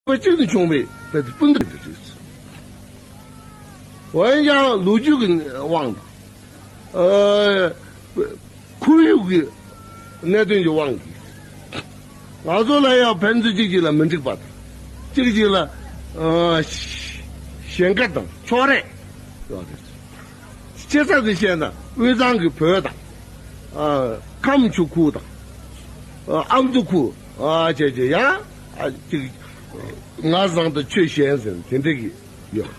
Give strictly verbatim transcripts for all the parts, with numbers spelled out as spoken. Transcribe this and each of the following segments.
པ་གཅིག་ཏུ་བྱུང་བའི་དཔེ་དེ་སྤུན་ཟླ་རེད། འོན་ཀྱང་ལོ་རྒྱུས་ཀྱི་དབང་དང་། ཨ། ཁོར་ཡུག་གི་གནད་དོན་གྱི་དབང་གིས། ང་ཚོ་ལ་ཡང་ཕན་ཚུན་གཅིག་གཅིག་ལ་མི་འགྲིག་པ་དང་། གཅིག་གཅིག་ལ། ཨ། ཞེན་ཁ་དང་ཕྱོགས་རེས་ཡོད་རེད། ཆེ་ས་དེ་བཤད་ན་དབུས་གཙང་གི་བོད་དང་། ཨ། ཁམས་ཆུ་ཁུལ་དང་། ཨ། ཨ་མདོ་ཁུལ། ཨ། བྱས་བྱས་ཡང་། ཨ། གཅིག་ང་བཟང་དང་ཁྱོད་ཞན་ཟེར་དེ་འདྲ་གི་ཡོད།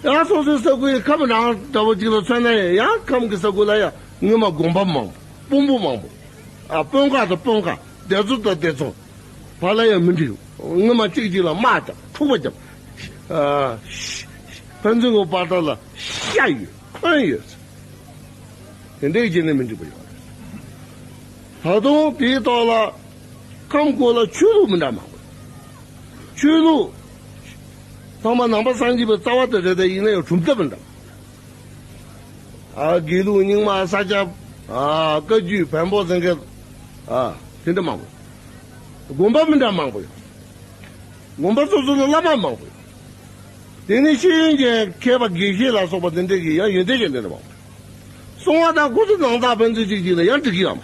ཡང་སོ་སོའི་ས་ཁུལ་ཁམས་རང་འདྲ་བོ་ཅིག་ལ་མཚོན་ན་ཡང་། ཁམས་ཀྱི་ས་ཁུལ་ལ་ཡང་སྔོན་མ་དགོན་པ་མང་པོ། དཔོན་པོ་མང་པོ། ཨ། དཔོན་ཁག་དང་དཔོན་ཁག། སྡེ་ཚོ་དང་སྡེ་ཚོ་བར་ལ་ཡང་མི་འགྲིག། སྔོན་མ་གཅིག་གཅིག་ལ་དམག་རྒྱབ། འཁྲུག་པ་རྒྱབ། ཨ། ཕན་ཚུན་གྱི་བར་དག་ལ་ཤ་ཡོད། འཁོན་ཡོད། དེ་འདྲའི་རྗེས་ནས་མི་འགྲིག་པ་ཡོད་རེད། ད་དུང་དེའི་ཐོག་ལ་ཁམས་སྐོར་ལ་ཆོས་ལུགས་མི་འདྲ་མང་པོ། ཆོས་ལུགས་ཚང་མ་ནང་པ་སངས་རྒྱས་པའི་རྩ་བ་དེ་རེད། དེ་ཡིན་ན་ཡང་གྲུབ་མཐའ་མི་འདྲ། ཨ། དགེ་ལུགས་རྙིང་མ། ས་སྐྱ། ཨ། བཀའ་བརྒྱུད། བོན་པོ། ཟན་སྐལ། ཨ། དེ་འདྲ་མང་པོ། དགོན་པ་མི་འདྲ་མང་པོ་ཡོད། དགོན་པ་སོ་སོ་ལ་བླ་མ་མང་པོ་ཡོད། དེ་ནས་ཤེས་ཡོན་ཅན་མཁས་པ་དགེ་བཤེས་ལ་སོགས་པ་དེ་འདྲ་གི་ཡང་ཡོན་ཏན་ཅན་དེ་འདྲ་མང་པོ། སོང་བ་དང་ཁོ་ཚོ་ནང་བདག་ཕན་ཚུན་གཅིག་གཅིག་ལ་ཡང་འགྲིག་གི་ཡོད་མ་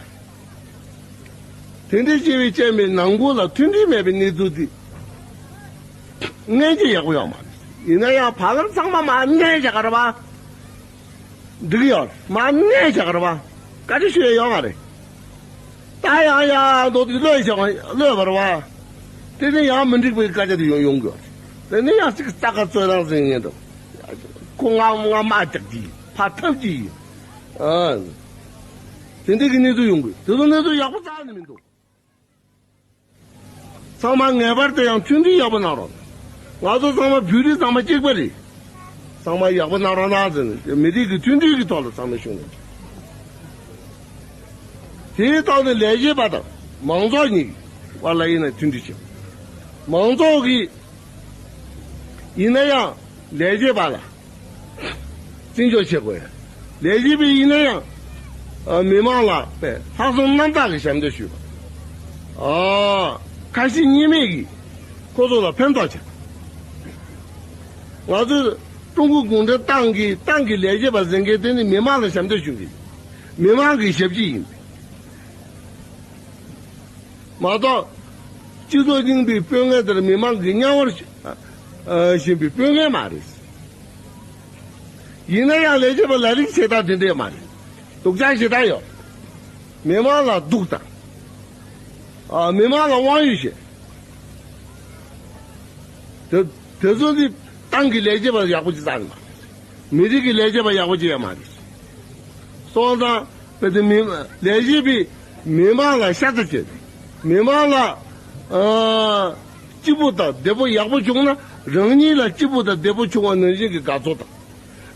རེད། དེ་འདྲའི་སྐྱེ་བའི་རྐྱེན་པས་ནང་ཁུལ་ལ་མཐུན་སྒྲིལ་མེད་པའི་གནས་ཚུལ་འདི་མངོན་གྱི་ཡག་པོ་ཡོད་མ་རེད། ཡིན་ན་ཡང་བར་ལམ་ཚང་མ་མར་མནན་བཞག་ག་རེད་པ། འགྲིག་ཡོད་རེད། མར་མནན་བཞག་ག་རེད་པ། བཀའ་འདྲི་ཞུ་ཡ་ཡོད་མ་རེད། ད་ཡང་ཡང་མདོ་དེ་གློད་བཞག་གློད་པ་རེད་པ། དེ་ནས་ཡང་མི་འགྲིག་པའི་སྐད་ཆ་དེ་ཡོང་ཡོང་གི་ཡོད་རེད། དེ་ནས་ཡང་ཅིག་རྩ་ཁ་རྩོད་དང་ཟེར་ངེས་འདུག་ཁོ་ང་ང་དམག་རྒྱག་གི་ཡིན། ཕར་འཐབ་ཀྱི་ཡིན། ཨ། དེ་འདྲའི་གི་གནས་ཚུལ་ཡོང་གི། དེ་ཚོ་གནས་ཚུལ་ཡག་པོ་རྩ་ནས་མི་འདུག་ཚང་མ་ངེས་པར་དུ་ཡང་མཐུན་སྒྲིལ་ཡག་པོ་གནང་རོགས། ང་ཚོ་ཚང་མ་བོད་རིགས་ཚང་མ་གཅིག་པ་རེད། ཚང་མ་ཡག་པོ་གནང་རོགས་གནང་ཟེར་ནས་མི་རིགས་ཀྱི་མཐུན་སྒྲིལ་གྱི་ཐོག་ལ་ཚང་མས་ཤུགས་སྣོན། དེའི་ཐོག་ནས་ལས་བྱེད་པ་དང་མང་ཚོགས་གཉིས་ཀྱི་བར་ལ་ཡིན་ན་མཐུན་སྒྲིལ་བྱེད། མང་ཚོགས་ཀྱི་ཡིན་ན་ཡང་ལས་བྱེད་པ་ལ་བརྩི་འཇོག་བྱེད་དགོས། ལས་བྱེད་པ་ཡིན་ན་ཡང་། ཨ། མི་མང་ལ་པའི་ལྷག་བསམ་རྣམ་དག་གི་ཞབས་འདེགས་ཞུས་པ། ཨ། ཁ་ཞེ་གཉིས་མེད་ཀྱིས་ཁོ་ཚོ་ལ་ཕན་ཐོགས་བྱེད། ང་ཚོས་ཀྲུང་གོ་གུང་ཁྲན་ཏང་གི་ཏང་གི་ལས་བྱེད་པ་ཟེར་མཁན་དེ་ནི་མི་མང་ལ་ཞབས་འདེགས་ཞུ་མཁན་ཡིན། མི་མང་གི་ཞབས་ཕྱི་ཡིན། མ་གཏོགས། སྤྱི་ཚོགས་རྙིང་པའི་དཔོན་ངན་དེར་མི་མང་གིས་གཉའ་བར་ཨ་ཨ་བཞིན་པའི་དཔོན་ངན་མ་རེད། ཡིན་ན་ཡང་ལས་བྱེད་པ་ལ་རིགས་བྱེད་སྟངས་དེ་འདྲས་མ་རེད། སྡུག་ཅག་བྱེད་སྟངས་ཡོད། མི་མང་ལ་སྡུག་དང་། ཨ། མི་མང་ལ་དབང་ཡོད་བྱེད། དེ་དེ་ཚོ་ནི་ཏང་གི་ལས་བྱེད་པ་ཡག་པོ་ཅིག་བཙལ་མ་རེད། མི་རིགས་ཀྱི་ལས་བྱེད་པ་ཡག་པོ་ཅིག་ཡང་མ་རེད། སོང་ཙང་དཔེ་དེ་མི་ལས་བྱེད་པས་མི་མང་ལ་ཤ་ཚ་བྱེད། མི་མང་ལ་ཨ་སྐྱིད་པོ་དང་བདེ་པོ་ཡག་པོ་བྱུང་ན་རང་ཉིད་ལ་སྐྱིད་པོ་དང་བདེ་པོ་བྱུང་བ་ནང་བཞིན་གྱི་དགའ་ཚོར་དང་།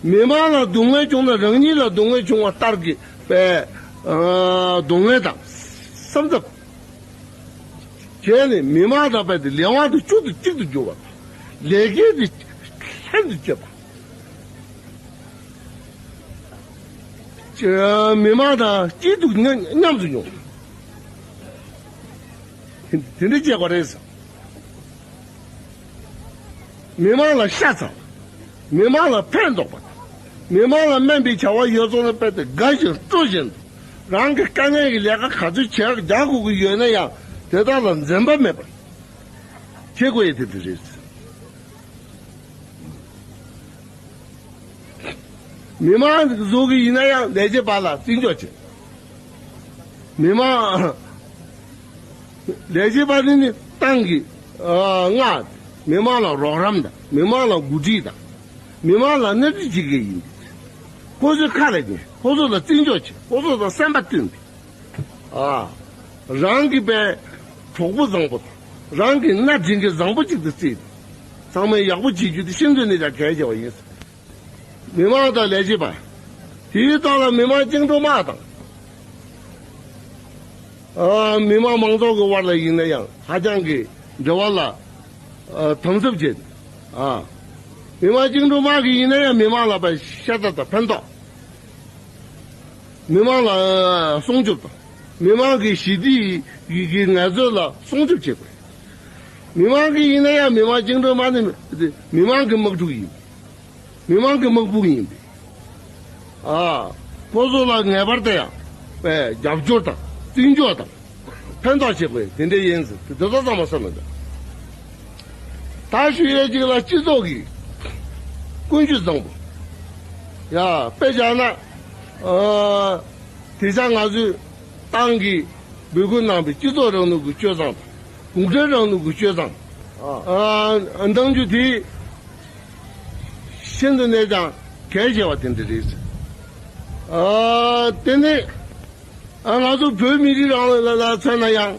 མི་མང་ལ་སྡུག་བསྔལ་བྱུང་ན་རང་ཉིད་ལ་སྡུག་བསྔལ་བྱུང་བ་ལྟར་གྱི་དཔེ་ཨ་སྡུག་བསྔལ་དང་སེམས་འཚབ། བྱས་ནས་མི་མང་དང་དཔེ་དེ་ལས་དབང་དུ་གཅིག་ཏུ་གཅིག་ཏུ་གྱུར་བ། ལས་འགན་དེ་ལྷན་དུ་སྤྱོད་པ། ཅེས་མི་མང་དང་སྐྱིད་སྡུག་མཉམ་མཉམ་དུ་མྱོང་། དེ་དེ་འདྲ་བྱེད་དགོས་རེད་ཟེར། མི་མང་ལ་ཤ་ཚ། མི་མང་ལ་ཕན་འདོགས་པ། མི་མང་ལ་སྨན་པའི་བྱ་བ་ཡོད་ཚོགས་ན་དཔེ་དེ་དགའ་བཞིན་སྤྲོ་བཞིན་དུ་རང་གི་དཀའ་ངལ་གྱི་ལས་ཀ་ག་ཚོད་བྱེད་རྒྱག་དགོས་ཀྱི་ཡོད་ན་ཡང་དེ་དག་ལ་འཛེམ་པ་མེད་པར་བྱེད་དགོས་ཡ་དེ་དེ་རེད། མི་མང་བཟོ་གི་ཡིན་ན་ཡང་ལས་བྱེད་པ་ལ་བརྩི་འཇོག་བྱེད། མི་མང་ལས་བྱེད་པ་ནི་ནི་ཏང་གི་ཨ་མངའ། མི་མང་ལ་རོགས་རམ་དང་མི་མང་ལ་འགོ་ཁྲིད་དང་མི་མང་ལ་སྣེ་ཁྲིད་བྱེད་མཁན་ཡིན། ཁོ་ཚོའི་ཁ་ལ་ཉན། ཁོ་ཚོ་ལ་བརྩི་འཇོག་བྱེད། ཁོ་ཚོ་ལ་སེམས་པ་བསྟུན་ཏེ། ཨ། རང་གི་པའི་གྲོགས་པོ་བཟང་པོ་དང་རང་གི་སྣ་འདྲེན་མཁན་བཟང་པོ་གཅིག་ཏུ་བརྩིས་ཏེ། ཚང་མས་ཡག་པོ་བྱེད་རྒྱུ་དེ་ཤིན་ཏུ་ནས་ཀྱང་གལ་ཆེ་བ་ཡིན། མི་མང་དང་ལས་བྱེད་པ། དེའི་ཐོག་ལ་མི་མང་བཅིངས་འགྲོལ་དམག་དང་། ཨ། མི་མང་མང་ཚོགས་ཀྱི་དབར་ལ་ཡིན་ན་ཡང་ཧ་ཅང་གི་འབྲེལ་བ་ལ་ཨ་དམ་ཟབ་བྱེད། ཨ། མི་མང་བཅིངས་འགྲོལ་དམག་གིས་ཡིན་ན་ཡང་མི་མང་ལ་པའི་ཤ་ཚ་དང་ཕན་ཐོགས། མི་མང་ལ་སྲུང་སྐྱོབ་དང་། མི་མང་གི་ཞི་བདེ་ཡི་གི་ངལ་རྩོལ་ལ་སྲུང་སྐྱོབ་བྱེད་དགོས། མི་མང་གི་ཡིན་ན་ཡང་མི་མང་བཅིངས་འགྲོལ་དམག་ནི་མི་མང་གི་དམག་འཁྲུག་ཡིན། མི་མང་གི་དམག་དཔུང་ཡིན་པས། ཨ། ཁོ་ཚོ་ལ་ངེས་པར་དུ་ཡང་པའི་རྒྱབ་སྐྱོར་དང་བརྩི་འཇོག་དང་ཕན་ཐོགས་བྱེད་དགོས་དེ་འདྲ་ཡིན་ཟེར་དེ་ཚོ་ཚང་མ་བསམ་མི་འདུག་ད་ཞུ་ཡས་ཅིག་ལ་སྤྱི་ཚོགས་ཀྱི་ཀུན་སྤྱོད་བཟང་པོ། ཡ་དཔེ་བཞག་ན། ཨ། དེ་ཆ་ང་ཚོས་ཏང་གིས་འབོད་སྐུལ་གནང་བའི་སྤྱི་ཚོགས་རིང་ལུགས་ཀྱི་སྤྱོད་བཟང་དང་གུང་ཁྲན་རིང་ལུགས་ཀྱི་སྤྱོད་བཟང་། ཨ། གནང་རྒྱུ་དེ་ཤིན་ཏུ་ནས་ཀྱང་གལ་ཆེ་བ་དེ་འདྲ་རེད། ཨ། དེ་ནས་ཨ། ང་ཚོ་བོད་མི་རིགས་རང་ལ་ལ་མཚོན་ན་ཡང་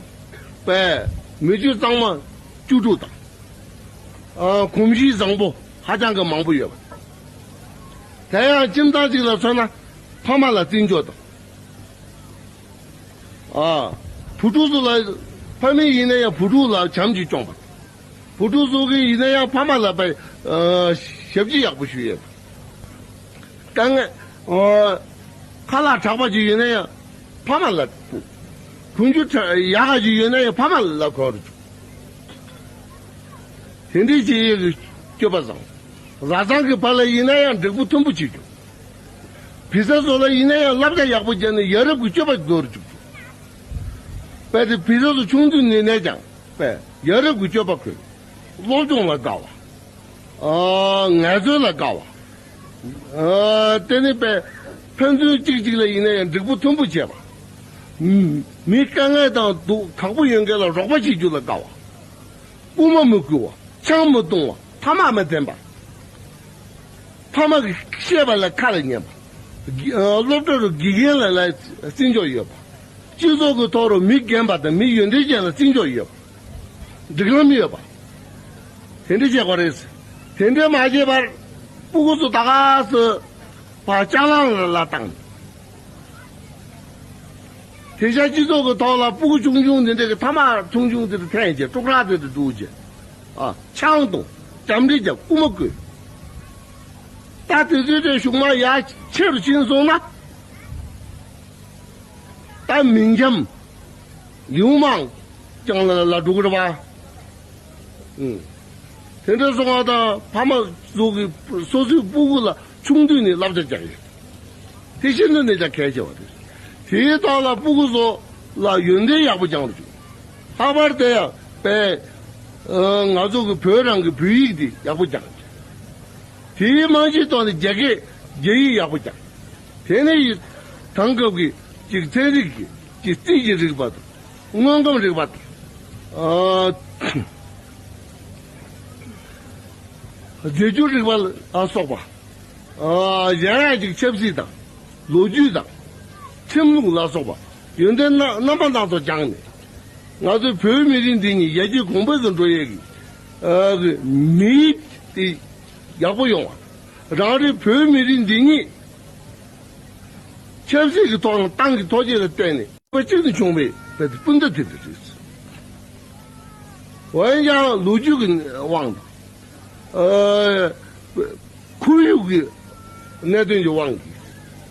པས་མི་རྒྱུད་གཙང་མ་བཅུ་དྲུག་དང་། ཨ། གོམས་གཤིས་བཟང་པོ་ཧ་ཅང་གི་མང་པོ་ཡོད་པ། དེ་ཡང་ཁྱིམ་ཚང་གཅིག་ལ་མཚོན་ན་ཕ་མ་ལ་བརྩི་འཇོག་དང་། ཨ། བུ་ཕྲུག་ཚོ་ལ་ཕ་མེས་ཡིན་ན་ཡང་བུ་ཕྲུག་ལ་བྱམས་ཀྱིས་སྐྱོང་བ། བུ་ཕྲུག་ཚོ་གི་ཡིན་ན་ཡང་ཕ་མ་ལ་པའི་ཨ། ཞབས་ཕྱི་ཡག་པོ་ཞུ་ཡས། དཀའ་ངལ། ཨ། ཁ་ལག་དྲག་པ་ཅིག་ཡོད་ན་ཡང་ཕ་མ་ལ་ཕུལ། གོན་རྒྱུ་ཡག་ག་ཅིག་ཡོད་ན་ཡང་ཕ་མ་ལ་གོན་རུ་བཅུག་དེ་འདྲའི་བྱེད་ཡས་ཀྱི་སྤྱོད་པ་བཟང་། བཟའ་ཚང་གི་བར་ལ་ཡིན་ན་ཡང་འགྲིག་པོ་མཐུན་པོ་བྱེད་རྒྱུ། བི་ས་ཚོ་ལ་ཡིན་ན་ཡང་བསླབ་བྱ་ཡག་པོ་བྱས་ནས་ཡ་རབས་ཀྱི་སྤྱོད་པ་བཟོ་རུ་བཅུག་རྒྱུ། དཔེ་དེ་བི་ས་ཚོ་ཆུང་དུས་ནས་ནས་ཀྱང་དཔེ་ཡ་རབས་ཀྱི་སྤྱོད་པ་དགོས། སློབ་སྦྱོང་ལ་དགའ་བ། ཨ། ངལ་རྩོལ་ལ་དགའ་བ། ཨ། དེ་ནི་པས་ཕན་ཚུན་གཅིག་གཅིག་ལ་ཡིན་ན་ཡང་འགྲིག་པོ་མཐུན་པོ་བྱེད་པ། མི་དཀའ་ངལ་དང་སྡུག་དྲག་པོ་ཡོད་མཁན་ལ་རོགས་པ་བྱེད་རྒྱུ་ལ་དགའ་བ། རྐུ་མ་མི་རྐུ་བ། ཆང་མི་འཐུང་བ། ཐ་མག་མི་འཐེན་པ། ཕ་མ་གིས་བཤད་པ་ལ་ཁ་ལ་ཉན་པ། སློབ་གྲྭ་རུ་དགེ་རྒན་ལ་ལ་བརྩི་འཇོག་ཡོད་པ། སྤྱི་ཚོགས་ཀྱི་ཐོག་རུ་མི་རྒན་པ་དང་མི་ཡོན་ཏན་ཅན་ལ་བརྩི་འཇོག་ཡོད་པ། སྒྲིག་ལམ་ཡོད་པ། དེ་འདྲ་བྱེད་དགོས་རེད། དེ་འདྲ་མ་བྱས་པར་སྤུ་གུ་ཚོ་ད་ག་སེ་ཕར་ལྕགས་ལམ་ལ་ལ་བཏང་། དེང་སང་སྤྱི་ཚོགས་ཀྱི་ཐོག་ལ་སྤུ་གུ་ཆུང་ཆུང་འདི་འདྲ་གི་ཐ་མག་ཆུང་ཆུང་འདི་འདྲ་འཐེན་བྱས་ཀྲུག་ར་འདི་འདྲ་འདུག་བྱས། ཨ། ཆང་འཐུང་། འཁྱམ་རིགས་ཀྱང་རྐུ་མ་རྐུས། ད་དེ་ཚོའི་གྲས་གཞུག་མ་ཡར་ཆེ་རུ་ཕྱིན་སོང་ན། ད་མི་འཁྱམ། ཡུང་མང་ཀྱང་ལ་ལ་འགྲོ་གི་རེད་པ། ཨུ། དེ་འདྲ་སོང་བ་དང་ཕ་མ་ཚོ་གིས་སོ་སོའི་སྤུ་གུ་ལ་ཆུང་དུས་ནས་བསླབ་བྱ་རྒྱག་ཡོད། དེ་ཤིན་ཏུ་ནས་ཀྱང་གལ་ཆེ་བ་རེད། དེའི་ཐོག་ལ་སྤུ་གུ་ཚོ་ལ་ཡོན་ཏན་ཡག་པོ་སྦྱང་རུ་བཅུག་ལྷག་པར་དུ་ཡང་པས། ཨ། ང་ཚོ་གི་བོད་རང་གི་བོད་ཡིག་འདི་ཡག་པོ་སྦྱང་རྒྱུ། དེའི་རྨང་གཞིའི་ཐོག་ནས་རྒྱ་སྐད་རྒྱ་ཡིག་ཡག་པོ་སྦྱང་། དེ་ནས་ཡི་དེང་སྐབས་ཀྱི་ཅིག་ཚན་རིག་གི་ཅིག་རྩིས་ཀྱི་རིག་པ་དང་། དངོས་ཁམས་རིག་པ་དང་། ཨ། རྫས་འགྱུར་རིག་པ་ལ་སོགས་པ། ཨ། གཞན་ཡང་ཅིག་ཆབ་སྲིད་དང་། ལོ་རྒྱུས་དང་། ཁྲིམས་ལུགས་ལ་སོགས་པ་ཡོན་ཏན་རྣམ་རྣམ་པ་སྣ་ཚོགས་སྦྱངས་ནས། ང་ཚོའི་བོད་མི་རིགས་འདི་ཉིད་ཡར་རྒྱས་གོང་འཕེལ་དུ་འགྲོ་ཡས་ཀྱི། ཨ། གི་མི་ཡིད་དེ་ཡག་པོ་ཡོང་བ། རང་རེའི་བོད་མི་རིགས་འདི་ཉིད་ཆབ་སྲིད་ཀྱི་ཐོག་ནས་ཏང་གི་ཐོག་ཆེན་ལ་བརྟེན་ནས་དཔེ་གཅིག་ཏུ་བྱུང་བའི་དཔེ་དེ་སྤུན་ཟླ་དེ་འདྲ་རེད། འོན་ཀྱང་ལོ་རྒྱུས་ཀྱི་དབང་དང་། ཨ། ཁོར་ཡུག་གི་གནད་དོན་གྱི་དབང་གིས།